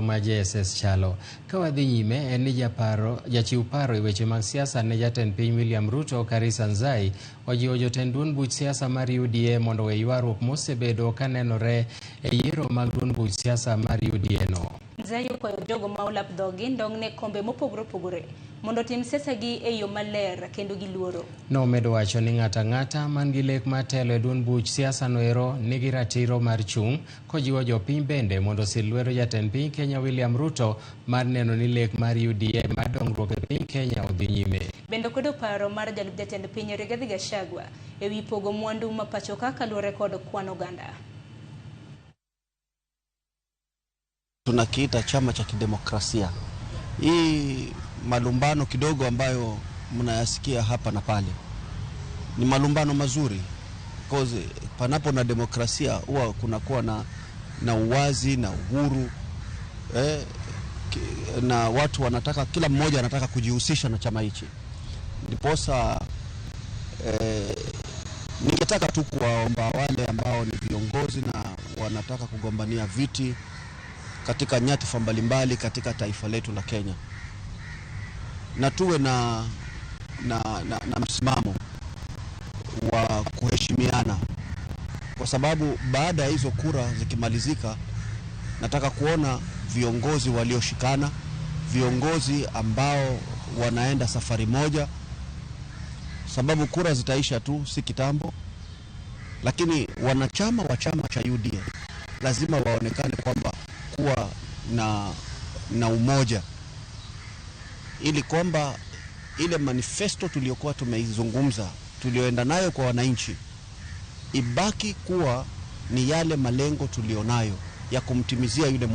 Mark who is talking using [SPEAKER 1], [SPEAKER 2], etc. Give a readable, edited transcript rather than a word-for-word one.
[SPEAKER 1] ma JSS chalo. Ka wadhi nyime en ni japaro, jachiw paro e weche mag siasa ne jatend piny William Ruto Karisa Nzai ojiwo jotend duond buch siasa mar UDA mondo owe ywaruok mosebedo kanenore e yiero mag duond buch siasa mar UDA no.
[SPEAKER 2] Nzai okwayo jogo ma olap dhogi ndong' ne kombe mopogore opogore mondo otim siasa gi e yo maler kendo gi luoro.
[SPEAKER 1] Nomedo wacho ni ng'ato ang'ata man gi lek mar telo e duond buch siasa no ero nigi ratiro mar chung' kojiwo jopiny bende mondo osil lwedo jatend piny Kenya William Ruto mar neno ni lek mar UDA mar dongruok e piny Kenya odhi nyime.
[SPEAKER 2] Bende okwedo paro mar jalup jatend piny Rigathi Gachagua e wi pogo mwandu ma pacho ka kaluwore kod kwan oganda.
[SPEAKER 3] Tunakiita chama cha kidemokrasia. Hii malumbano kidogo ambayo mnayasikia hapa na pale ni malumbano mazuri, because panapo na demokrasia huwa kunakuwa na uwazi na uhuru na watu wanataka, kila mmoja anataka kujihusisha na chama hichi. Ndiposa ningetaka tu kuwaomba wale ambao ni viongozi na wanataka kugombania viti katika nyadhifa mbalimbali katika taifa letu la Kenya, na tuwe na msimamo wa kuheshimiana, kwa sababu baada ya hizo kura zikimalizika, nataka kuona viongozi walioshikana, viongozi ambao wanaenda safari moja, sababu kura zitaisha tu si kitambo, lakini wanachama wa chama cha UDA lazima waonekane kwamba kuwa na umoja, ili kwamba ile manifesto tuliyokuwa tumeizungumza, tulioenda nayo kwa wananchi, ibaki kuwa ni yale malengo tulionayo ya kumtimizia yule